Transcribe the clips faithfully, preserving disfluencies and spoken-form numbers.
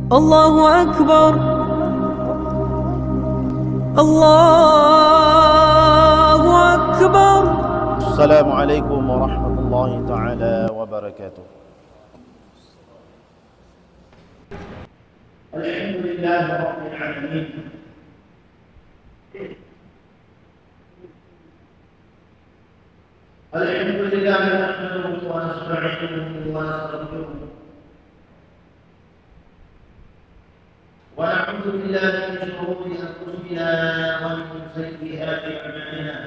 الله أكبر. الله أكبر. السلام عليكم ورحمة الله تعالى وبركاته. الحمد لله رب العالمين. الحمد لله نحمده ونستعينه ونستغفره، ونعوذ بالله من شرور أنفسنا ومن سيئات أعمالنا.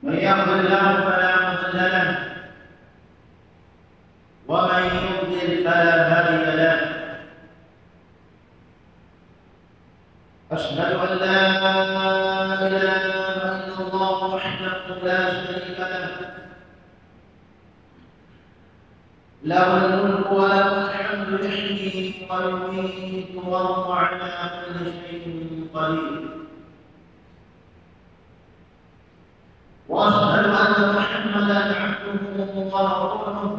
من يهد الله فلا مضل له، ومن يضلل فلا هادي له. أشهد أن لا إله إلا الله وحده لا شريك له، له الملك وله الحمد يحيي ويميت وهو على كل شيء قدير. وأشهد أن محمدا عبده ورسوله،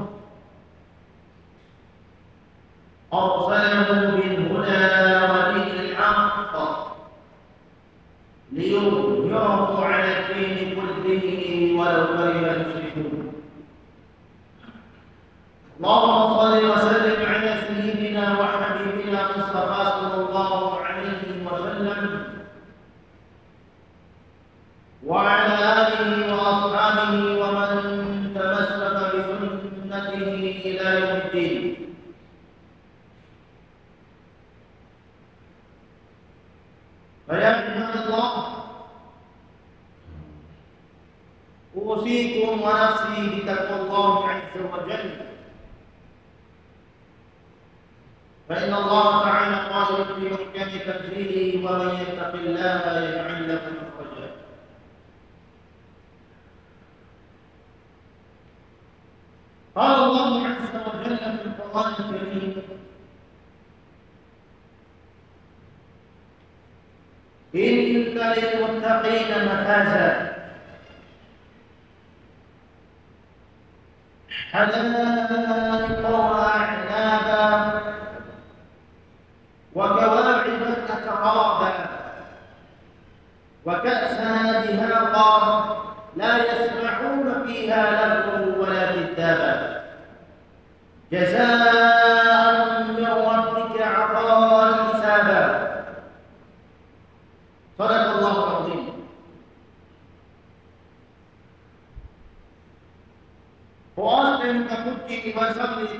أرسله بالهدى ودين الحق ليظهره على الدين كله ولو كره المشركون. اللهم صل وسلم على سيدنا وحبيبنا مصطفى صلى الله عليه وسلم وعلى آله وأصحابه ومن تمسك بسنته إلى يوم الدين. فيا عباد الله، أوصيكم ونفسي بتقوى الله عز وجل، فإن الله تعالى قال في محكم تنزيله: ومن يتق الله يجعل له مخرجا. قال الله عز وجل في القرآن الكريم: إن للمتقين مفازا، حدائق وأعنابا وكواعب أترابا وكأسا دهاقا لا يسمعون فيها لغوا ولا كذابا جزاء من ربك عطاء حسابا. صدق الله العظيم. Puas dayn ha kapudji iban sabbut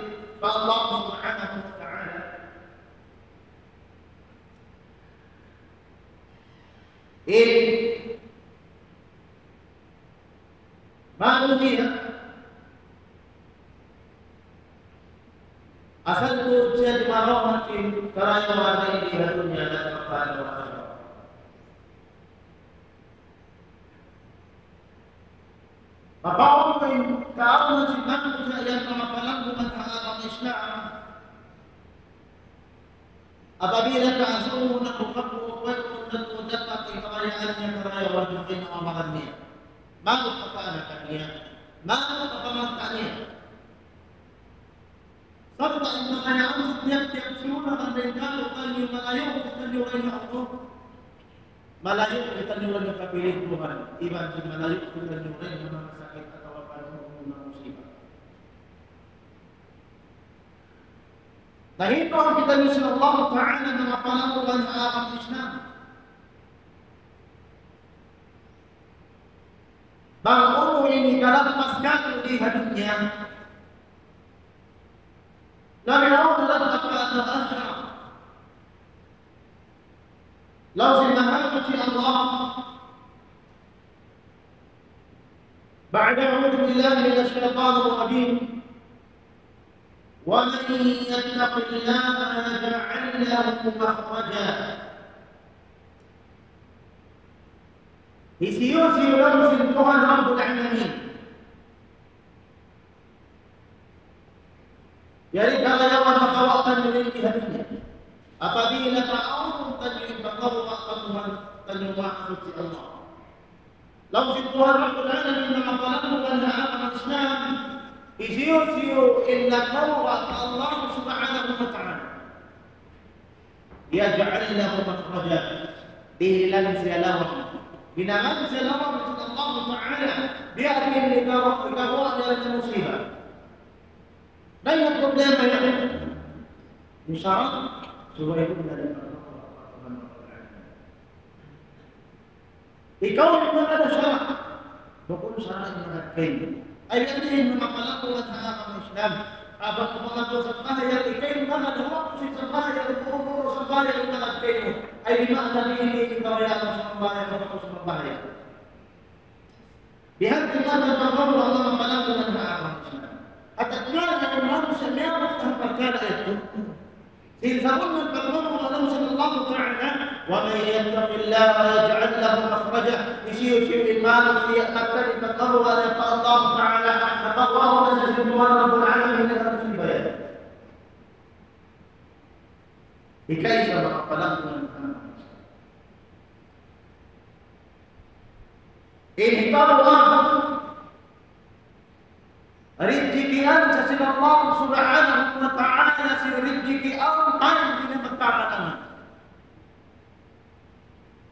pa Allah Subhanahu wa Ta'ala. In manusiya' asal tuud siya dumatung ha karayawan ini ha dunya, na mapanaw siya. Mapaun in kaawnan sin manusiya' yan manga palanggungan ha agama Islam. Apabila kaasubuhun na mukabut, wayruun na tuud dapat in kabayaan niya karayawan na kinaamaran niya. Magut pa kaanakan niya. Magut pa pamangka niya. Sarta' in kabayaan sin tiyap-tiyap sila, kan dayn kalu, kan yung malayu', kan yung rin na ulo. Malayu' kitaniyu dayn ha kapilintuhan, iban sin malayu' kitaniyu dayn ha manga sakit atawa pa anuman musibah. Nahinduan kitaniyu sin Allah Ta'ala manga palanggungan ha agama Islam. Bang unu in hikalappas katu' di ha dunya, labi awla dapat pa akhira. Laung sin Mahasuchi Allah, بعد أعوذ بالله من الشيطان الرجيم، ومن يتق الله يجعل له مخرجا. Hisiyu-siyu laung sin Tuhan Rabbul Alamin, yari karayawan makawa' taniyu dayn ha dunya. Apabila paawn taniyu in pakawa' pa Tuhan taniyu Mahasuchi Allah. Laung sin Tuhan Rabbul Alamin, manga palanggungan ha agama Islam, Hisiyu-siyu in nagmamura pa Allah Subhanahu wa Ta'ala, يجعل له مخرجا, dihilan siya lawang. Hinangan siya lawang sin Allah Ta'ala, biya' diin in kawa-, kawa' niya in musiba. Dayn ha problema yan. In sara', subay mu na in Allah Ta'ala. Ikaw in magad ha sara', bukun sara' in magad kaymu. Ay, yan in manga palanggungan ha agama Islam. Bang kaw magad sambahayang, ikaw in magad ha waktu sin sambahayang, bukun sambahayang in magad kaymu. Ay, di' maana ini in kabayaan sambahayang, bukun sambahayang. Bihadtu in pagmamura ha manga palanggungan ha agama Islam. At tatkala in manusiya' miyabut ha parkala' yadtu, sin sabunnal pagmamura laung sin Allah Ta'ala, ومن يتق الله يجعل له مخرجا. Hisiyu-siyu in manusiya' magtali' pagmamura pa Allah Ta'ala, makawa' na siya sin Tuhan Rabbul Alamin dayn ha musiba yan. Ikaisa, manga palanggungan. In hikaruwa, rijikian sa sin Allah Subhanahu wa Ta'ala sin rijiki ampa di' na magkakanaman.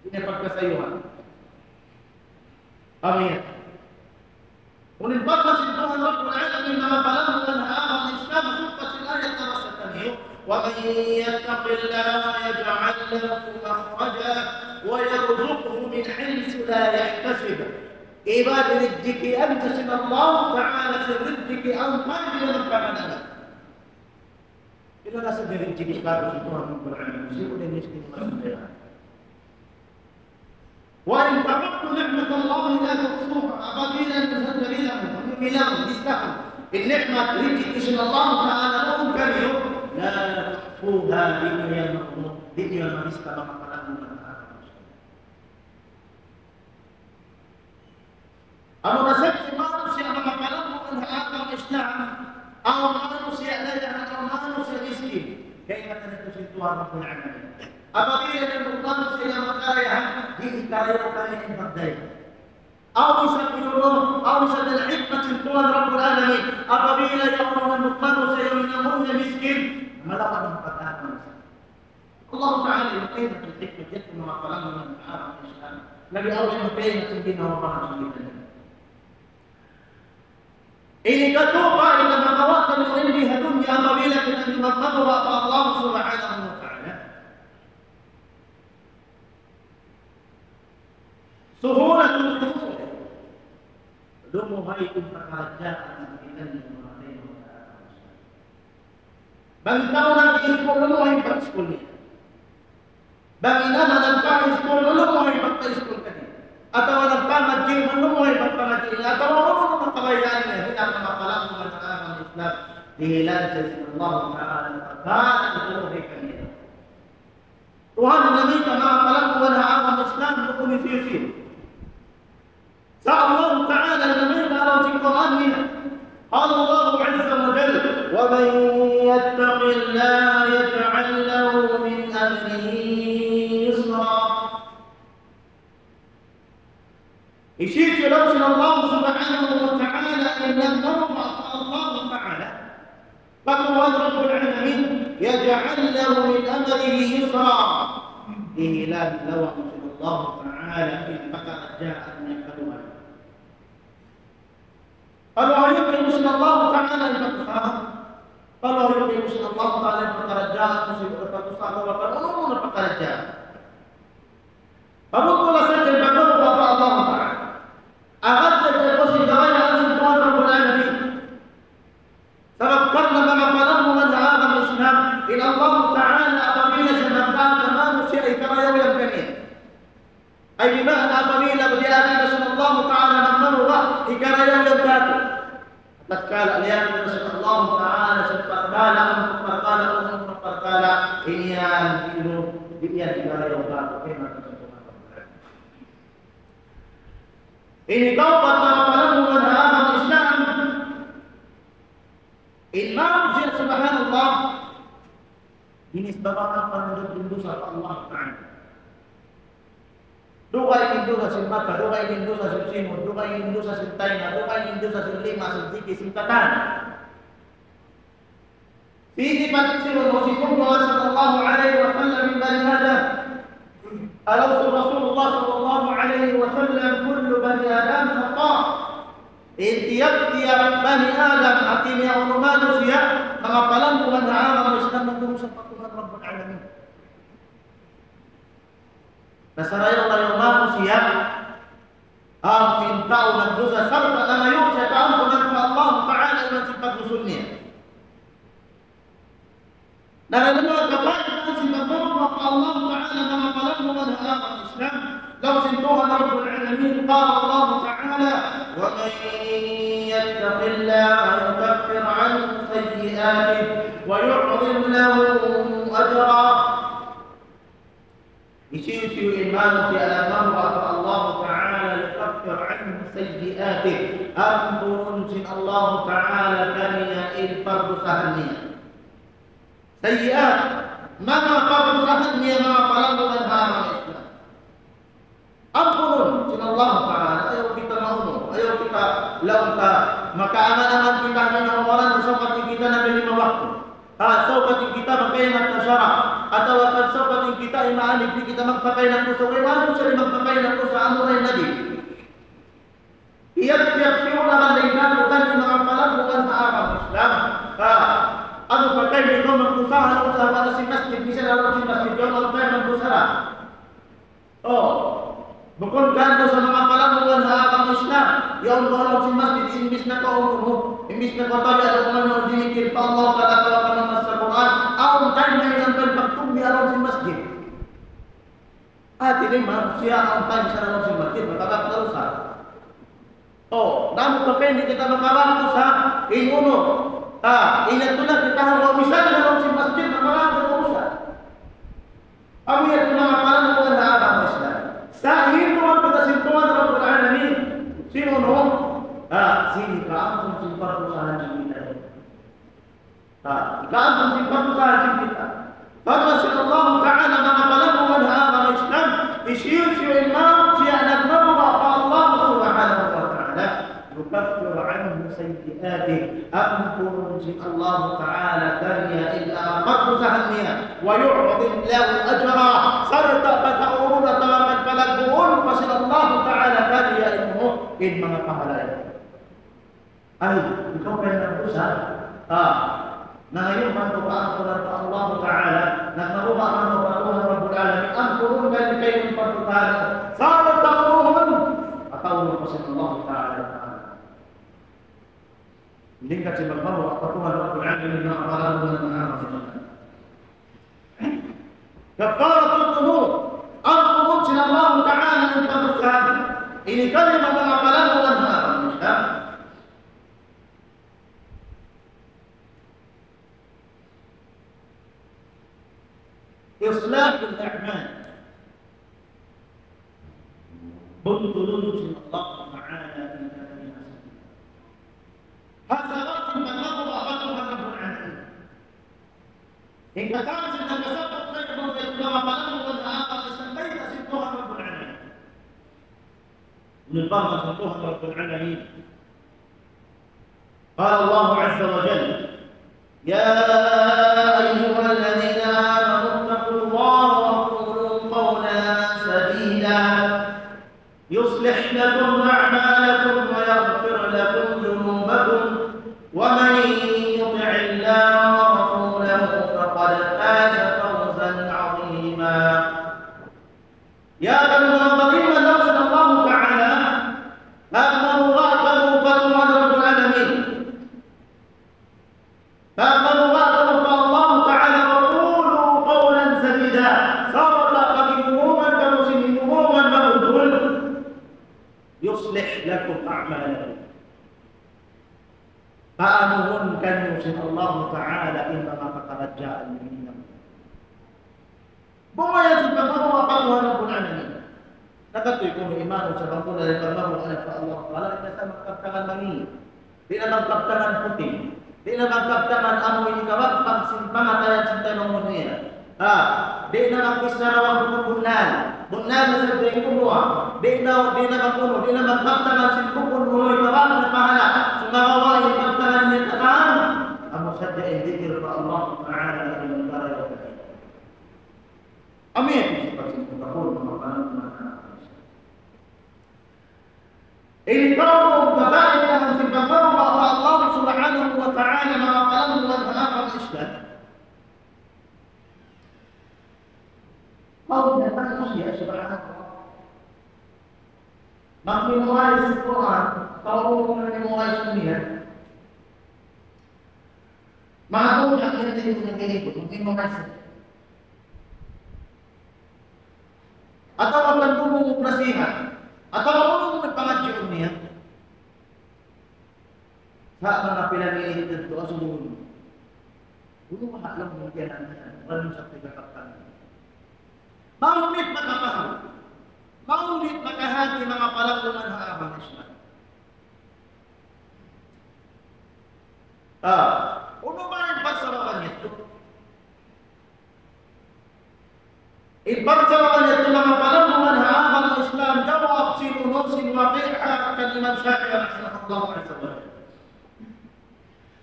Di' na pagkasayuhan. Amin. Unu in parman sin Tuhan Rabbul Alamin, manga palanggungan ha agama Islam, sumpat sin ayat nabasa taniyu, ومن يتق الله يجعل له مخرجا ويرزقه من حيث لا يحتسب. Iban rijikian sa sin Allah Ta'ala sin rijiki ampa di' na magkakanaman. Ila na sa' dirijiki kātu' sin Tuhan Rabbul Alamin. Sibu' na in miskin manusiya'. وإن تعدوا نعمة الله لا تحصوها. Apabila niyu sadja bilangun, niyu bilangun, listahan in ni'mat rijiki sin Allah Ta'ala mawn kaniyu, لا تحصوها, di' niyu yan maunut, di' niyu yan malista, manga palanggungan. Amuna sadja in manusiya' manga palanggungan ha agama Islam, awn manusiya' dayahan, awn manusiya' miskin. Kaingatan natu' sin Tuhan Rabbul Alamin. Apabila in manusiya' makarayahan, di' hikarayaw kaniya in pagdayahan. Awn isab ilmu, awn isab in hikmat sin Tuhan Rabbul Alamin. Apabila yaun in manusiya' yaun in miskin, malawa' in pagdayahan. Allah Ta'ala in makahinang hikmat yadtu, manga palanggungan ha agama Islam. Labi awla in makahinang sin ginhawa-baran sin kita. Ini katu' pa in makawa' taniyu dii ha dunya apabila kita magmamura pa Allah Subhanahu wa Ta'ala. سهولة الأمور. Lumuhay in pakaradjaan sin kitaniyu manga taymanghud. Bang in tau nag-iskul, lumuhay in pag-iskul niya. Bang in ama nagpa-iskul, lumuhay in pagpa-iskul kaniya. Atawa nagpamadji', lumuhay in pagpamadji' niya. Atawa unu-unu in kabayaan niya, hinang manga palanggungan ha agama Islam, dihilan siya sin Allah Ta'ala pagkahi kaniya. Tuhan in namita manga palanggungan ha agama Islam, bukun hisiyu-siyu. Sa' Allah Ta'ala in namita ha lawm sin Qur'an niya. قال الله عز وجل: ومن يتق الله يجعل له من أمره يسرا. Hisiyu-siyu laung sin Allah Subhanahu wa Ta'ala in nagmamura pa Allah Ta'ala, pa Tuhan Rabbul Alamin, يجعل له من أمره يسرا. Dihilan lawang sin Allah Ta'ala in pakaradjaan niya kaluhayan. Kaluhayan sin Allah Ta'ala in pag-usaha. Kaluhayan sin Allah Ta'ala in pakaradjaan, sin pag-usaha, wa kan unu-unu in pakaradjaan. Pabutula sadja in pagmamura pa Allah Ta'ala. Agad sadja kaw sin kabayaan sin Tuhan Rabbul Alamin. Sabab karna' manga palanggungan ha agama Islam, in Allah Ta'ala apabila siya nagdaak ha manusiya', hikarayaw yan kaniya. Ay, di' maana apabila diyaak na sin Allah Ta'ala magmamura, hikarayaw yan katu'. Tatkala diyaak na sin Allah Ta'ala sin parkala', amu in parkala', amu in parkala', in yan, di' yan hikarayaw katu'. Kaya mataas ang pagmamura. Ini kaupat, manga palanggungan ha agama Islam. In manusiya', subhanallah, ginisbaban pa in dusa pa Allah Ta'ala. Dugaing in dusa sin mata, dugaing in dusa sin simud, dugaing in dusa sin taynga, dugaing in dusa sin lima, sin siki, sin katan. Piti pa sin unu, sin Rasulullah sallallahu alayhi wasallam, in bani Adam. Laung sin Rasulullah sallallahu alayhi wasallam, كل بني آدم خطاء. In tiyap-tiyap bani Adam, hati niya unu, manusiya', manga palanggungan ha agama Islam, nagdusa pa Tuhan Rabbul Alamin. Na sarayaw-layaw manusiya', amu in tau nagdusa sarta' nangayu' siya kaampunan pa Allah Ta'ala iban sin pagdusa niya. Na dayn ha manga kabaikan sin pagmamung pa Allah Ta'ala, manga palanggungan ha agama Islam, laung sin Tuhan Rabbul Alamin, قال الله تعالى: ومن يتق الله يكفر عنه سيئاته ويعظم له أجرا. Hisiyu-siyu in manusiya' nagmamung pa Allah Ta'ala, يكفر عنه سيئاته, ampunun sin Allah Ta'ala kaniya in pardusahan niya. Sayyi'at, manga pardusahan niya, manga palanggungan ha agama Islam. Ampunun sin Allah Ta'ala, ayaw kita maunu, ayaw kita laung ta, makaangan-angan kita, hinawaran, sawkat in kita naglima waktu. Ha, sawkat in kita makaingat na sara', atawa kan sawkat in kita imaanib, di' kita magpakaingat dusa, way manusiya' di' magpakaingat dusa, amu ra in Nabi. Tiyap-tiyap siyu naman dayn ha katan in manga palanggungan ha agama Islam. Ha, amu pa kay di' kaw magdusa, ha lawm sin masjid, misan ha lawm sin masjid, yaun pa kay magdusa ra. Oh, bukun kan dusa manga palanggungan ha agama Islam. Yaun kaw ha lawm sin masjid, imbis na kaw umunu, imbis na kaw tabiya' da kaw manga dumikil pa Allah Ta'ala, kaw manga masa Qur'an, awn time na in pagtumbi ha lawm sin masjid. Hati niya manusiya' awn time sa ha lawm sin masjid, makabak na dusa. Oh, na amu pa kay di' kita makabak dusa, in unu, ha, in yadtu na kita ha lawm, misan ha lawm sin masjid, makabak na dusa. Amu yan in manga palanggungan ha agama Islam. Sa' in Tuhan kita sin Tuhan Rabbul Alamin. Sin unu? Ha, sin kaampun sin pardusahan sin kita. Ha, kaampun sin pardusahan sin kita. Parman sin Allah Ta'ala, manga palanggungan ha agama Islam, hisiyu-siyu in manusiya' nagmamung pa Allah Subhanahu wa Ta'ala, يكفر عنه سيئاته, ampunun sin Allah Ta'ala kaniya in manga pardusahan niya, ويعظم له أجرا, sarta' pataurun atawa kan palagguun pa sin Allah Ta'ala kaniya in, in manga pahala niya. Ay, ikaw kay nagdusa, ha, nangayu' man kaw kaampunan pa Allah Ta'ala, nagmaruba man kaw pa Tuhan Rabbul Alamin, ampunun kaniya in pardusahan, sarta' pataurun, pataurun pa sin Allah Ta'ala. Lingkat sin magmaruba pa Tuhan Rabbul Alamin, manga palanggungan ha agama Islam. كفارة الذنوب. Ampunun sin Allah Ta'ala in pardusahan. Ini kalima manga palanggungan ha agama Islam. إصلاح الأعمال. Buntulun sin Allah Ta'ala in amal. Hasarat sin pagmaruba pa Tuhan Rabbul Alamin. In katan sin nagkasabut na in manga palanggungan ha agama Islam, bayta' sin Tuhan Rabbul Alamin. Unu in parman sin Tuhan Rabbul Alamin. قال الله عز وجل: يا أيها الذين آمنوا اتقوا الله وقولوا قولا سديدا يصلح لكم أعمالكم ويغفر لكم ذنوبكم ومن يطع الله ورسوله فقد فاز فوزا عظيما. Ya kamu manga baiman, laung sin Allah Ta'ala, magmaruba kamu pa Tuhan Rabbul Alamin. Magmaruba kamu pa Allah Ta'ala, وقولوا قولا سديدا. Sarta' pag-imumungan kamu sin imumungan mabuntul. يصلح لكم أعمالكم. Paanuhun kaniyu sin Allah Ta'ala in manga pakaradjaan niyu. Bang yan sin pagmaruba pa Tuhan Rabbul Alamin. Na katu' kunu' iman sa bang kunu' in pagmaruba pa Allah Ta'ala, di' na sa magkabtangan mangi'. Di' na magkabtangan puting. Di' na magkabtangan amu in kawagpag sin pangatayan sin taymanghud niya. Ha, di' na magbichara bukun bunnal. Bunnal na sa dayn kunu'. Di' na, di' na magkunu', di' na magkabtangan sin bukun unu in kawagpag sin pahala'. Sumagawa' in kabtangan niya katan, amu sa in dikir pa Allah Ta'ala in mangkarayaw kaniya. Amu yan in sipat sin muttaqun, manga panagnaan. In kaw mabait na sin pagmamahal pa Allah Subhanahu wa Ta'ala, manga panagnaan ha agama Islam. Mau na tayo siya, subhanallah. Mag-memorize Quran, tau mo na memorize niya. Manga tau na kaya tayo na ganito, mag-memorize. Atawa kan bubung nasihat. Atawa bubung na pangadji' niya. Sa' manga pila minit na ito, asubuhun. Unu ba ha lawm mu kiyanan niya? Unu sa pagkakaptan? Mahunit makapaham. Mahunit makahati manga panagnaan ha agama Islam. Ah, unu ba in pagsababan niya? In pagsababan niya, manga panagnaan ha agama Islam, jawab sin unu, sin Waqi' kan Imam Shafi'i rahimahullah azza wa jalla.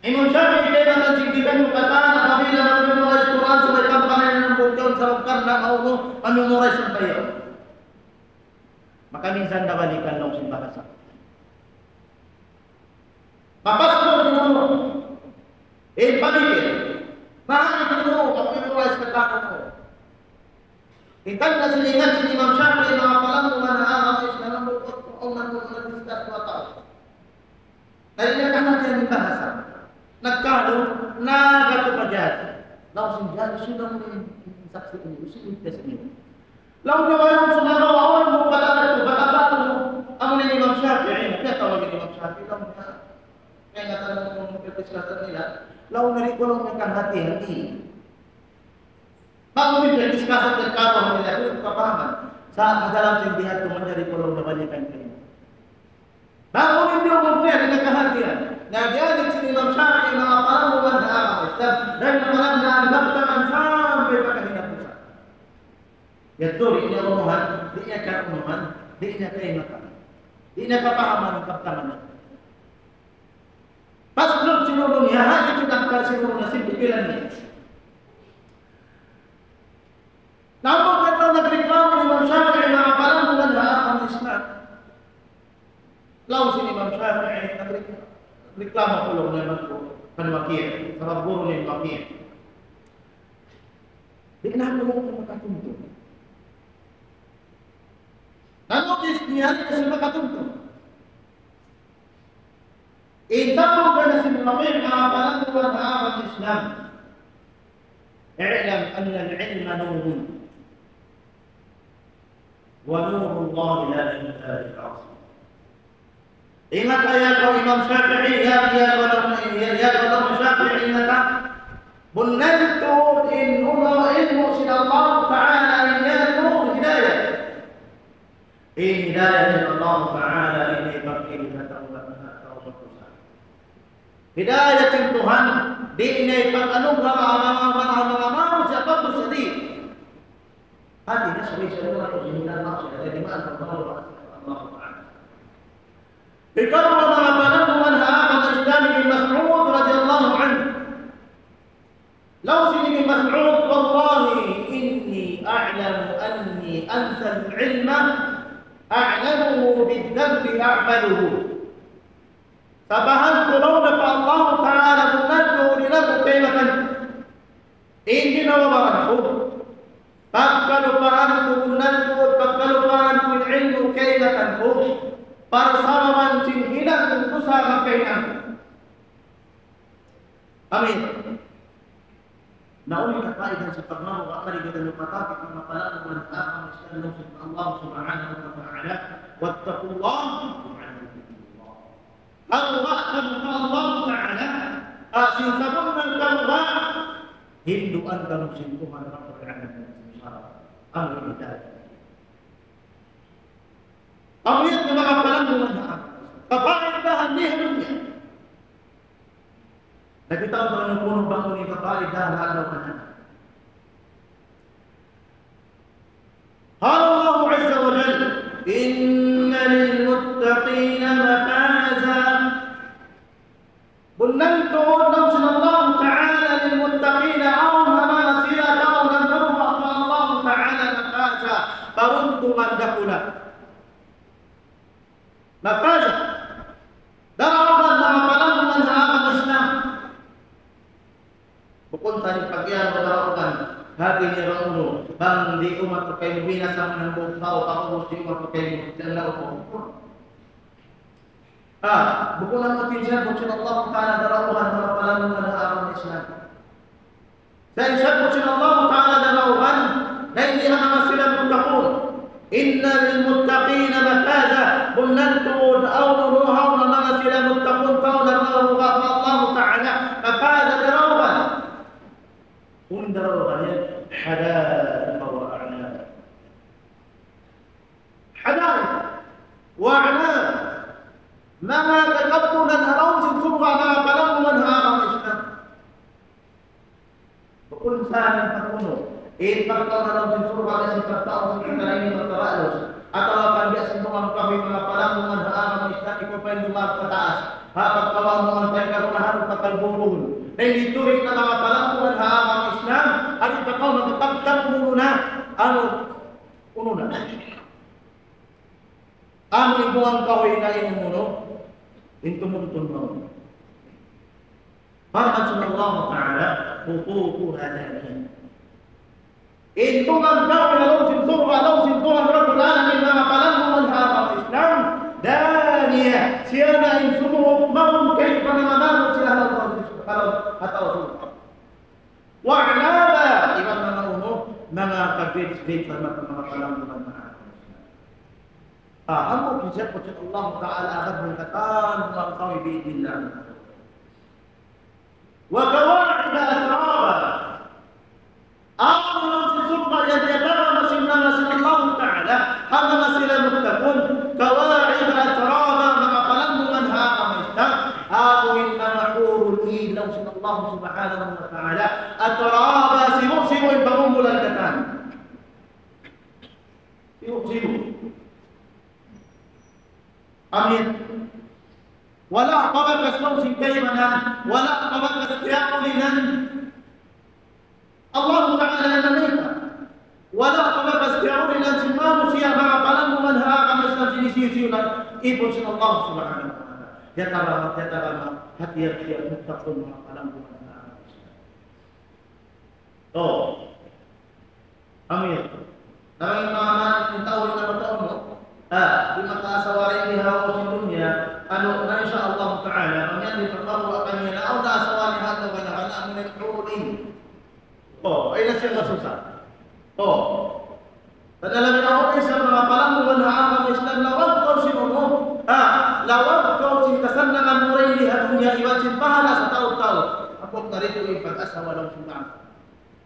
Imam Shafi'i kaya na sin kita yung kata na apabila mag-memorize Quran, subay tampanan niya in bukun sa lugar na maunu, mag-memorize sa tayo. Makaminsan na balikan laung sin bahasa. Mapaslud in unu. Eh, pamikil. Mahal in unu, mag-memorize ka tanu mu. Hangkan na silingan sin Imam Shafi'i, manga panagnaan ha agama Islam, bukun ku, awn na ku na-discuss ku atawa. Na di' niya kahatihan in bahasa. Nagkalu, nagkatu pa dyan. Laung sin dyan, sila mu in saksi' ini, sila mu in saksi' ini. Laung niya, wayruun sumagawa', awn mu, bata' na tu, bata' ba tu, amu na in Imam Shafi'i, kaya tawag in Imam Shafi'i, laung niya, kaya nga tanong mu, pagdiskasa nila, laung niya, di' ku laung niya kahatihan, di'. Bang mu pagdiskasa, pagkawa nila, di' ku kapahaman. Sa' madalam sin biya' tu, manjari ku laung niya balikan kaina. Bang mu in di' mu niya, di' niya kahatihan. Na diyaak sin Imam Shafi'i, manga panagnaan ha agama Islam, dayn ha panagnaan kabtangan sampay pa kahinapusan. Yadtu, di' niya unuhan, di' niya kaunuhan, di' niya kaingatan. Di' niya kapahaman in kabtangan niya. Paslud sin unu niya, ha, itu dangkal sin unu niya, sin pikilan niya. Namu' katu' nagreklamo in Imam Shafi'i, manga panagnaan ha agama Islam. Laung sin Imam Shafi'i, nagre-, nagreklamo aku laung niya man ku kan Waqi', sabab guru niya in Waqi'. Di' na aku laung niya makatuntun. Na-notice niya, di' na siya makatuntun. In sambung kaniya sin Waqi', manga panagnaan ha agama Islam. اعلم أن العلم نور ونور الله لا يهدى لعاصي. Ingat, ya kaw Imam Shafi'i, ya, ya kaw Imam, ya, ya kaw Imam Shafi'i, ingat ha. Bunnal tuud in unu, ilmu' sin Allah Ta'ala, in yan nur, hidayat. In hidayat sin Allah Ta'ala, di' niya ipagkil ha tau, ha tau manusiya'. Hidayat sin Tuhan, di' niya ipag-anugraha ha manga, manga, manga manusiya' pagdusa di'. Hati niya, subay siya muna, subay siya muna, subay siya muna, subay siya muna. Ikaw, manga panagnaan ha agama Islam, Ibn Mas'ud radiyallahu anhu. Laung sin Ibn Mas'ud, والله إني أعلم أني أنسى العلم أعلمه بالذنب أعمله. Sabahan ku laung niya pa Allah Ta'ala, bunnal tuud di' na ku kaingatan in ginawa-baran ku. Pagkalupahan ku, bunnal tuud, pagkalupahan ku in ilmu' kaingatan ku. Parsababan sin hinang ku dusa magkahinang. Amin. Na unu in kaibanan sin pagmamung, mari kita lupatapit in mapalangkungan ha agama Islam sin Allah Subhanahu wa Ta'ala. واتقوا الله واعلموا أن الله. Karuwa kamu pa Allah Ta'ala, ha, sin sabunnal karuwa, hinduan kamu sin Tuhan Rabbul Alamin sin sara'. Amu in hidayat. Amu yan in manga panagnaan ha agama. Kapaidahan niya dunya. Nakita' mu ba in unu, bang unu in kapaidahan ha agama? قال الله عز وجل: إن للمتقين مفازا. Bunnal tuud laung sin Allah Ta'ala, dakula'. Mafaza. Daraugan manga palanggungan ha agama Islam. Bukun sa in pag-iyanun daraugan, hati niya bang unu, bang di' umatu kaymu binasa in hambuuk tau, pag-ubus di' umatu kaymu, di' na upo. Ah, bukun amu in siyabbut sin Allah Ta'ala daraugan manga palanggungan ha agama Islam. Sa' in siyabbut sin Allah Ta'ala daraugan, dayn di ha manga sila muttaqun. إن للمتقين مفازا. Bunnal tuud awn unu ha manga sila muttaqun, tau nagmamura pa Allah Ta'ala, mafaza, daraugan. Unu in daraugan yan? حدائق وأعنابا. حدائق وأعنابا. Manga kakabunan ha lawm sin surga', manga palanggungan ha agama Islam. Bukun sa in pag-unu, in pagkaun ha lawm sin surga' biya' sin pagkaun sin kakanan ini magkabalus. Atawa kan biya' sin manga kahoy, manga palanggungan ha agama Islam, ikaw pa in lumawag pataas. Ha pagkawaun mu in pagkagunahan, pagkabubuhun. Na in dituring na manga palanggungan ha agama Islam, ari pa kaw magpagtagmulu na, unu, unu na. Amu in bunga kahuy na in unu, in tumumtun mawn. Parman sin Allah Ta'ala, قطوفها دانية. In bunga kahuy ha lawm sin surga', ha lawm sin Tuhan Rabbul Alamin, manga palanggungan ha agama Islam, دانية, siya na in sumuhuk mawn kay panamamanu sila ha lawm sin surga', ha lawm, ha lawm sin surga'. وأعنابا, iban manga unu, manga ka-grapes, grapes, manga palanggungan ha agama Islam. Ah, hambuuk in siyabbut sin Allah Ta'ala agad sin katan manga kahuy بإذن الله. وكواعب أترابا. Amu in surga' yan tiyatagama sin manga sin Allah Ta'ala, ha manga sila muttaqun, كواعب أترابا, manga palanggungan ha agama Islam, amu in manga hurul ain, laung sin Allah Subhanahu wa Ta'ala, أترابا, sibu'-sibu' in pangumulan katan. Sibu'-sibu'. Amin. Wala' pa bakas laung sin kaibanan, wala' pa bakas kiyaulinan Allah Ta'ala in malayngkan. Wala' pa bakas kiyaulinan sin manusiya', manga palanggungan ha agama Islam, sin hisiyu-siyu na ipun sin Allah Subhanahu wa Ta'ala. Tiyatagama, tiyatagama, hati-hati, muttaqun, manga palanggungan ha agama Islam. Oh. Amin. Na in manga man, in tau, in manga tau, no? Ah, di' makaasawa dayn di ha lawm sin dunya, anu, na insya Allah Ta'ala, bang yan di' pagkawa kaniya, na awn na asawa niya ha lawm, na, na, amu na in hurul ain. Oh, ay na siya masusa. Oh. Padalami na ako sa manga palanggungan ha agama Islam, lawag kaw sin unu, ah, lawag kaw sin kasannangan mu dayn di ha dunya, iban sin pahala' sa taud-taud. Amu na in pag-asawa laung sin manga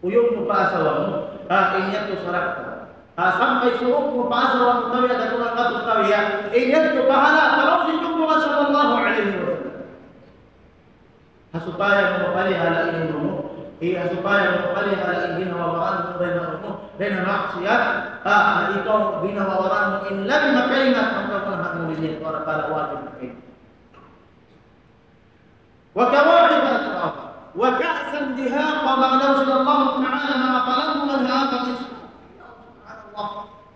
Uyum mu pa asawa mu, ha, in yadtu sarakka. Ha, sampay suuk mu pa asawa mu tabiya' da kulang katus tabiya', in yadtu pahala', laung sin Junjungan sallallahu alayhi wasallam. Ha supaya mu mapalihala in unu mu, eh, ha supaya mu mapalihala in ginhawa-baran mu dayn ha unu, dayn ha maksiyat, ha, ha ikaw ginhawa-baran mu in labi makaingat, makaingat mu in yadtu, para, para wajib makaingat. وكواعب أترابا وكأسا دهاقا, manga laung sin Allah Ta'ala, manga palanggungan ha agama Islam. Subhanallah.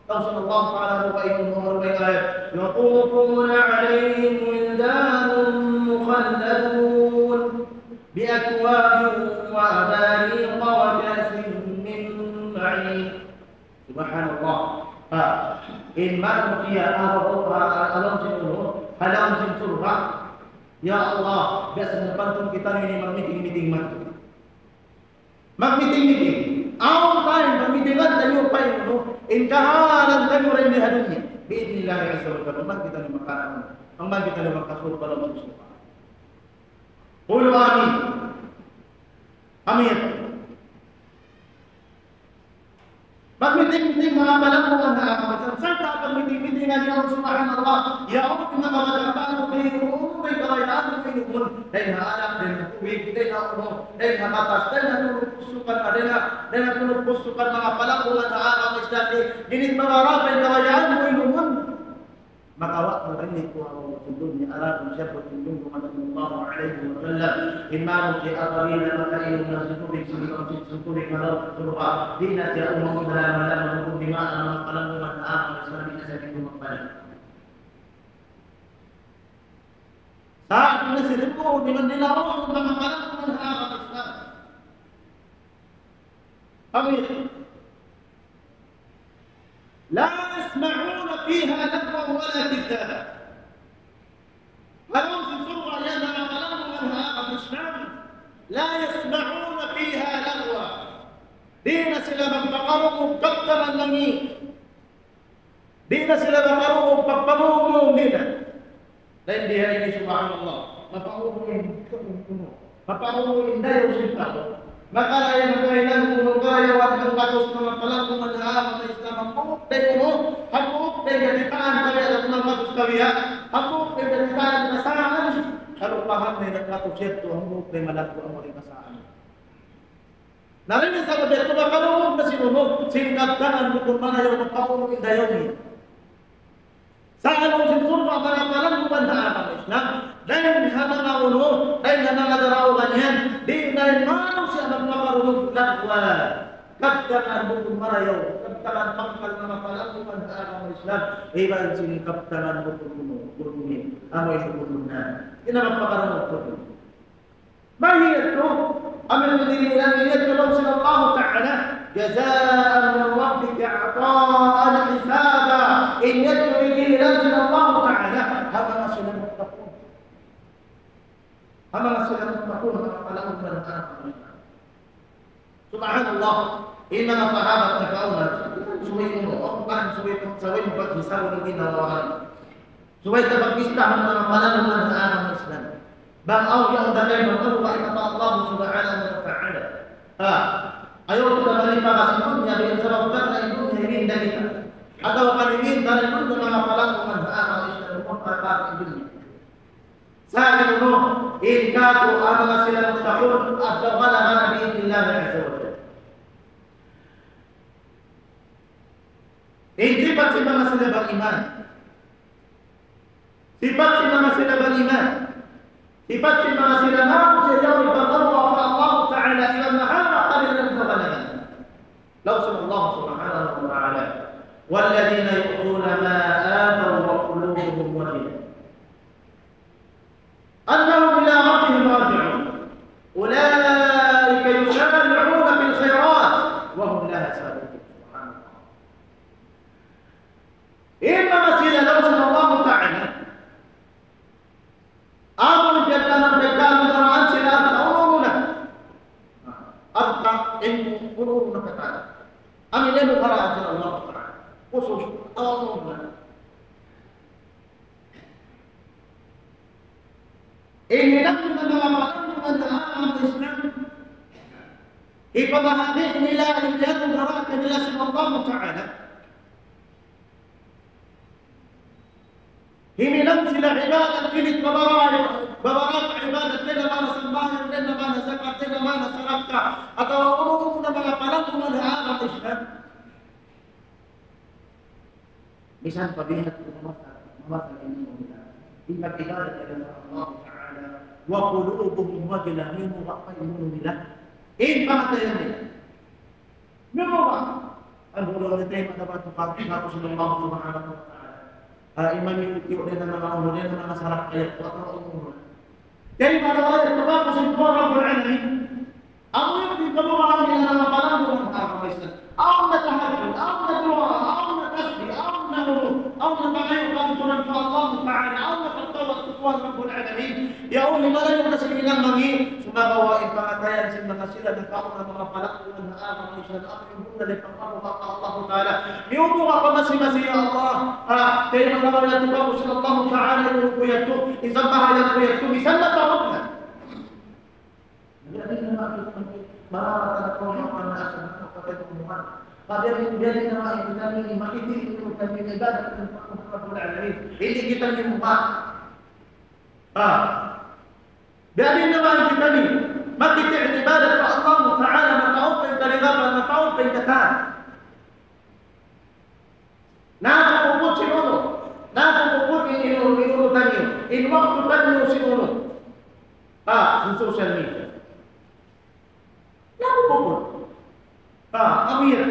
Laung sin Allah Ta'ala, ha lawm sin ayat, يطوف عليهم ولدان مخلدون بأكواب وأباريق وكأس من معين. Subhanallah. Ha. In manusiya', ha, ha, ha, ha lawm sin unu, ha lawm sin surga'. Ya Allah, biya' sin napantun kitaniyu ini magmiting-miting madtu. Magmiting-miting. Awn time, magmiting madtu taniyu pa in unu, in kahalan taniyu dayn di ha dunya. بإذن الله عز وجل, bang kitaniyu makaram, bang kitaniyu makasud pa lawm sin surga'. قولوا آمين. Amin. Magmiting-miting manga palanggungan ha agama Islam. Sarta' pagmiting-mitingan niyu, subhanallah. Yaun in manga matapang mu, kay unu in kabayaan mu inumun. Dayn ha alak, dayn ha tubig, dayn ha unu, dayn ha katas, dayn ha tulug pustukan, dayn ha, dayn ha tulug pustukan, manga palanggungan ha agama Islam. Di', di' nila mabara pa in kabayaan mu inumun. Makawa' mu ini ku amu in dunya, adapun siya pa in Junjungan namu sallallahu alayhi wasallam, in manusiya' apabila makainuman sin tubig, sin tubig, sin tubig ha lawm sin surga', di' na siya umabut salama-lama, bukun di' na manga palanggungan ha agama Islam, di' na siya biyun magbalik. Sa' di' na siya biyun, di' na nila umabut manga palanggungan ha agama Islam. Amin. لا يسمعون فيها لغوا ولا كذابا. Ha lawm sin surga' yan, manga palanggungan ha agama Islam, لا يسمعون فيها لغوا. Di' na sila magpakarungug kabtangan langi'. Di' na sila makarungug pagpamung-mung nila. Dayn di ha ini, subhanallah. Mapaunu in kunu-kunu. Mapaunu in dayaw sin tau. Makaraya, makaraya in kunu-kunu, karayawan hanggatus manga palanggungan ha agama Islam. Hambuuk da in unu, hambuuk da in kakitaan, karayawan hanggatus kawiya. Hambuuk da in kakitaan, kasaan. Kalu paham na in hanggatus yadtu, hambuuk da in malaggu' amu in kasaan. Na dayn ha sabab yadtu makarungug na sin unu, sin kabtangan bukun marayaw, mapaunu in dayaw niya. Sa' ha lawm sin surga' manga palanggungan ha agama Islam, dayn ha manga unu, dayn ha manga daraugan yan, di' na in manusiya' magpakarungug lagwa. Kabtangan bukun marayaw, kabtangan pangkal manga palanggungan ha agama Islam, iban sin kabtangan bukun unu, unu, amu in bukun na. Di' na magpakarungug bukun. Mayta' yadtu? Amu in dihil, in yadtu laung sin Allah Ta'ala, جزاء من ربك عطاء حسابا. In yadtu in dihil sin Allah Ta'ala ha manga sila muttaqun. Ha manga sila muttaqun, ha manga palanggungan ha agama Islam. Subhanallah. In manga sahabat nakauna, subay unu, o, kan subay, subay paghisabun in ginhawa-baran nila. Subay ta pagpistahun manga palanggungan ha agama Islam. Bang awn yaun da kaymu manga kaluwa pa Allah Subhanahu wa Ta'ala. Ha, ayaw kita malipakas in dunya, biya' sabab karna' in dunya, himinda kita. Atawa kan himinda in dunya, manga palanggungan ha agama Islam, maparakat in dunya. Sa' in unu, in katu' ha manga sila muttaqun, adlaw ha manga bi idhnillahi azza wa jalla. In sipat sin manga sila bariman. Sipat sin manga sila bariman. Sipat sin manga sila manusiya' yaun pagkawa pa Allah Ta'ala iban maharap pa nila in kabanalan. Laung sin Allah Subhanahu wa Ta'ala, والذين يؤتون ما آتوا وقلوبهم وجلة أنهم إلى ربهم راجعون. أولئك يسارعون في الخيرات وهم لها سابقون. Subhanallah. In manga sila, laung sin Allah Ta'ala, amu in piyagtanam, piyagtanam sila, unu-unu na. Alta', in unu-unu na katan. Amu in limugay sin Allah Ta'ala. Khusus, unu-unu na. In hinang nila manga palanggungan ha agama Islam, hipamahagi nila in yan dayn kanila sin Allah Ta'ala. Himinang sila ibadat, kilit babara, babara ibadat, dayn ha manga sambahayang, dayn ha manga zakat, dayn ha manga sadaka, atawa unu-unu na manga palanggungan ha agama Islam. Misan pa biya' hādtu mamasa, mamasa in unu nila. In pag-ibadat nila pa Allah Ta'ala, وقلوبهم وجلة, miyumuga' pa in unu nila. In pangatayan nila. Miyumuga'. Amu laung nila, matapat pa Allah Subhanahu wa Ta'ala. Ah, iman yung tiyo na manga unu, na manga sadaka, atawa unu-unu. Kay matawayan, tumapos in Rabbul Alamin. Amu yan in kamukahan nila manga palanggungan ha agama Islam. Awn na tahajjud, awn na duwaa, awn na tasbih, awn na unu, awn na pangayu' kaampunan pa Allah Ta'ala, awn na pagtawbat pa Tuhan Rabbul Alamin. Yaun, marayaw na sila mangi', sumagawa' in pangatayan sin manga sila nakauna manga palanggungan ha agama Islam, amu in bunnal in pagpamuga' pa Allah Ta'ala. Miyumuga' pa masi-masi, ya Allah. Ha, kay matawayan, tumapos in Allah Ta'ala, in unu ku yadtu, in sambahayang ku yadtu, misan mataud na. Biya' diin na manga kita, marayaw na kaw, manga nasa, manga kapatid ku, manga. Biya' diin, biya' diin na manga kita, ini makiti' kita, ini ibadat kita pa Rabbul Alamin. Hindi kita ini mukha. Ha. Biya' diin na manga kita ini makiti' in ibadat pa Allah Ta'ala, mataud pa in kaligapan, mataud pa in katan. Nakapuput sin unu? Nakapuput In waktu taniyu sin unu? Ah, sin social media. Laung ku bukun. Ah, amu yan.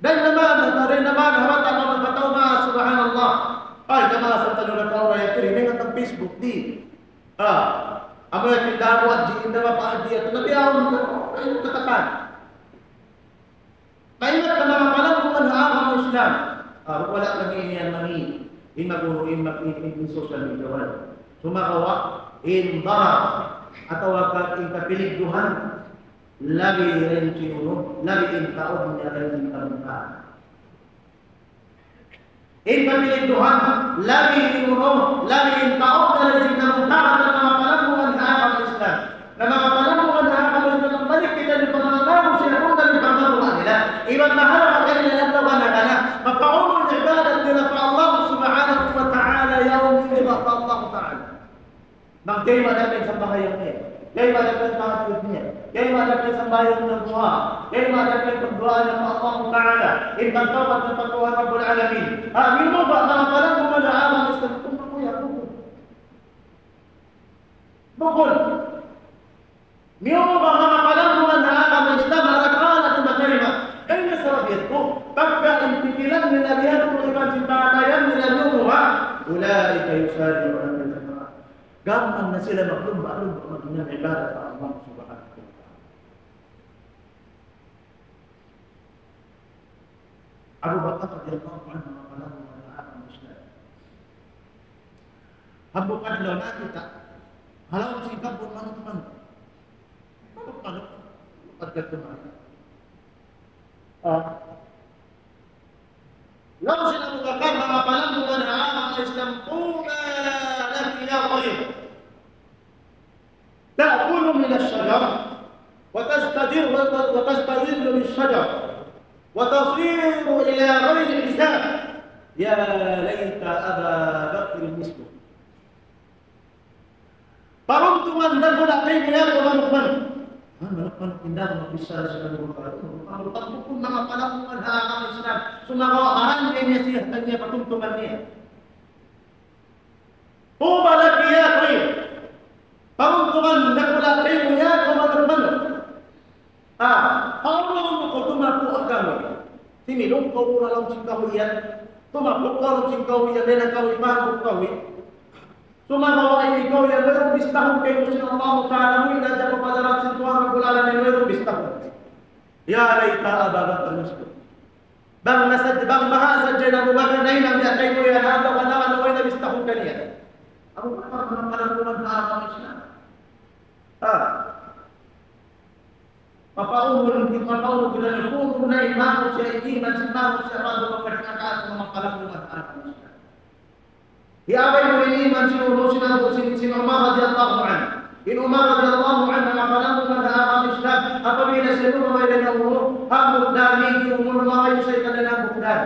Dayn ha manga, dayn ha manga, ha mata, ha manga tau, subhanallah. Ay, kamaasan taniyu na kaw na yadtu, ini nga tag Facebook, di'. Ah, amu yan, tindahan mu, hadji, inda ma pa hadji, yadtu, nabiyaun, ay, katakan. Maingat na manga palanggungan ha agama Islam. Ah, wala' lagi' in yan mangi'. In mag-unu, in mag-, in, in, in social media, wala'. Sumagawa', in darar, atawa ka in kapiligruhan, labi dayn sin unu, labi in taud niya dayn sin kamungkaran. In kapiligruhan, labi in unu, labi in taud niya dayn sin kamungkaran, na manga palanggungan ha agama Islam. Na manga palanggungan ha agama Islam, magbalik kita dayn pa manga tau, siya kunu' dayn pa manga tau nila. Iban mahala pa kanila in adlaw kana-kana. Mapaunu in ibadat nila pa Allah Subhanahu wa Ta'ala, yaun nila pa Allah Ta'ala. Bang kayma da in sambahayang niya, kayma da in tahajjud niya, kayma da in sambahayang niya duwaa, kayma da in pagduwaa niya pa Allah Ta'ala, in pagtawbat niya pa Tuhan Rabbul Alamin. Ah, miyumu ba manga palanggungan ha agama Islam? Bukun, ya, bukun. Bukun. Miyumu ba manga palanggungan ha agama Islam, arakala' tumatayma'. Ay, na sabab yadtu, pagka in pikilan nila biya' ha yan, iban sin pangatayan nila miyumu ba, أولئك يسارعون في الخيرات. Gam na sila maglumba'-lumba' maghinang ibadat pa Allah Subhanahu wa Ta'ala. Abu Bakar radiyallahu anhu, manga palanggungan ha agama Islam. Hambuuk adlaw nakita', ha lawm sin kabbun manuk-manuk. Manuk-manuk. Pagkat kumain. Ah. Laung sin Abu Bakar, manga palanggungan ha agama Islam, طوبى لك يا طير. تأكل من الشجر وتستظل، وتستظل بالشجر وتصير إلى غير حساب. يا ليت أبا بكر مثلك. Paruntungan dakula' kaymu ya kaw manuk-manuk. Ah, manuk-manuk, inda' aku magbichara sin manuk-manuk. Manuk-manuk bukun manga palanggungan ha agama Islam. Sumagawa' baran niya, siya, kaniya patuntungan niya. طوبى لك يا طير. Paruntungan dakula' kaymu ya kaw manuk-manuk. Ah, hawnu kaw tumapu' ha kahuy? Similung kaw ha lawm sin kahuy yan. Tumapu' kaw ha lawm sin kahuy yan, dayn ha kahuy, pahambuk kahuy. Sumagawa' in kahuy yan, wayruun bistahun kaymu sin Allahu Ta'ala, muwi' na hadja kaw pa hadarat sin Tuhan Rabbul Alamin, wayruun bistahun. يا ليت أبا بكر مثلك. Bang na sad-, bang baha' sadja in Abu Bakar nahinang biya' kaymu yan, ha adlaw kanawa-kanawa way na bistahun kaniya. Abu Bakar, manga palanggungan ha agama Islam. Ah. Mapaunu, mapaunu kita na kunu' na in manusiya', in iman sin manusiya', bang magkadingakaan manga palanggungan ha agama Islam. Hiyabay mu in iman sin unu, sin Abu, sin, sin Umar radiyallahu anhu. In Umar radiyallahu anhu, manga palanggungan ha agama Islam, apabila siya lumabay dayn ha unu, hambuuk dan, in unu, lumabay siya dayn ha hambuuk dan.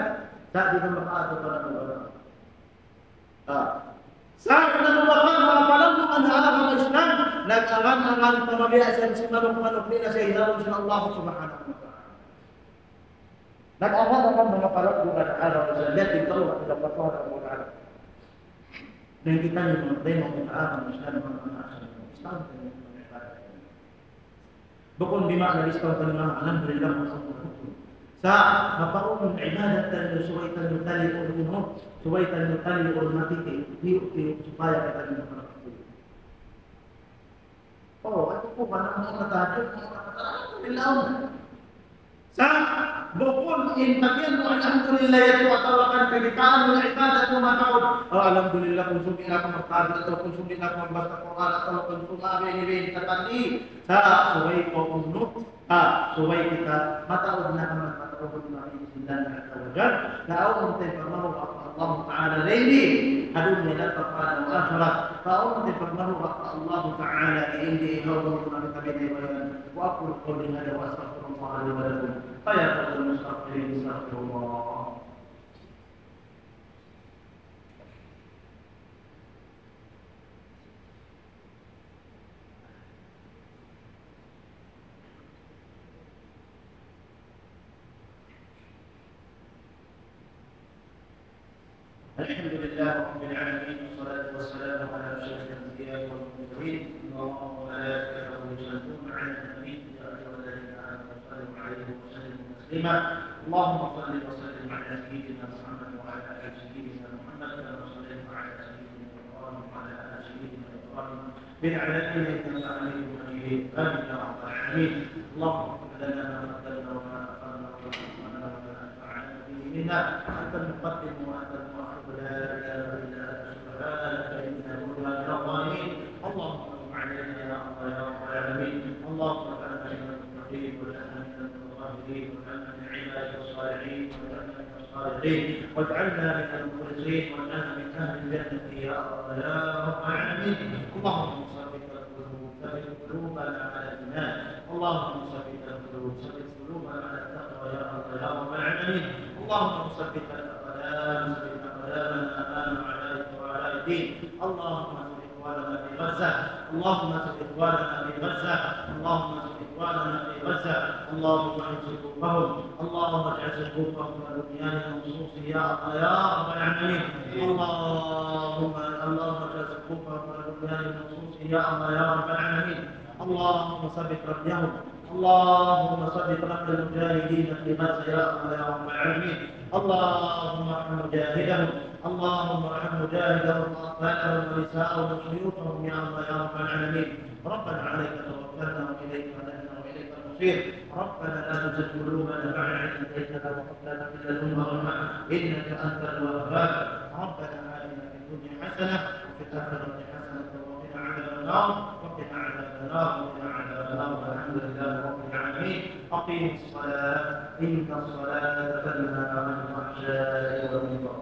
Sa' di' na makaatu pa na unu. Ah. Sa' in Abu Bakar, manga palanggungan ha agama Islam, nag-angan-angan pa mabiya' sin manuk-manuk niya, siya hinangun sin Allah Subhanahu wa Ta'ala. Nag-angan-angan manga palanggungan ha agama Islam, yadtu in tau, nagpapahara manga agama. Dayn kitaniyu, dayn manga agama Islam, manga agama Islam, dayn manga agama Islam. Bukun di' ma nabis pa taniyu, alhamdulillah, manga agama. Sa' mapaunu in ibadat taniyu, subay taniyu taliun, subay taniyu taliun matiti', tiyu'-tiyu', supaya kitaniyu makapanuwi. Oh, atu ku, mana mau na tahajud, mau na tahajud, alhamdulillah. Sa' bukun in pagyan mu alhamdulillah yadtu atawa kan pagkitaan mu ibadat mu mataud. Oh, alhamdulillah, kunsum in aku magtahajud, atawa kunsum in aku magbasa Qur'an, atawa kunsum abi ini bin katandi. Sa' subay kaw unu, ah, subay kita mataud na kaman mataud na in Islam azza wa jal. Na awn tay pamaru' Allah Ta'ala dayn di ha dunya dayn pa akhirat. Awn tay pamaru' Allah Ta'ala dayn di ha dunya dayn pa akhirat. وأقول قولي هذا وأستغفر الله لي ولكم، فيا فضل المستغفرين استغفروا الله. الحمد لله رب العالمين، والصلاة والسلام على أشرف الأنبياء والمرسلين، إن الله وملائكته يصلون على النبي، يا أيها الذين آمنوا صلوا عليه وسلموا تسليما. اللهم صل وسلم على سيدنا محمد وعلى آل سيدنا محمد كما صليت على سيدنا إبراهيم وعلى آل سيدنا إبراهيم في العالمين إنك حميد مجيد. آمين يا رب العالمين. اللهم اغفر لنا ما قدمنا وما أخرنا وما أسررنا وما أنت أعلم به منا. أنت المقدم وأنت المؤخر، لا إله إلا أنت، سبحانك إنا كنا من الظالمين. اللهم تب علينا يا الله يا رب العالمين. اللهم اجعلنا من المتقين واجعلنا من المتطهرين واجعلنا من عبادك الصالحين واجعلنا من الصالحين واجعلنا من المخلصين واجعلنا من أهل الجنة يا الله يا رب العالمين. اللهم ثبت القلوب، ثبت قلوبنا على الإيمان. اللهم ثبت القلوب، ثبت قلوبنا على التقوى يا الله يا رب العالمين. اللهم ثبت الأقدام، ثبت أقدامنا أمام أعدائك وأعداء الدين. اللهم انصر إخواننا في غزة. اللهم انصر إخواننا في غزة. اللهم انصر إخواننا في غزة. اللهم اجعل صفوفهم، اللهم اجعل صفوفهم كالبنيان المرصوص يا الله يا رب العالمين. اللهم، اللهم اجعل صفوفهم كالبنيان المرصوص يا الله يا رب العالمين. اللهم ثبت رميهم. اللهم ثبت رمي المجاهدين في غزة يا الله يا رب العالمين. اللهم ارحم مجاهدهم. اللهم ارحم مجاهدهم وأطفالهم ونساءهم وشيوخهم يا الله يا رب العالمين. ربنا عليك توكلنا وإليك أنبنا وإليك المصير. ربنا لا تزغ قلوبنا بعد إذ هديتنا وهب لنا من لدنك رحمة إنك أنت الوهاب. ربنا آتنا في الدنيا حسنة وفي الآخرة حسنة وقنا عذاب النار. وقنا عذاب النار. وقنا عذاب النار. والحمد لله رب العالمين. أقيموا الصلاة إن الصلاة تنهى عن الفحشاء والمنكر.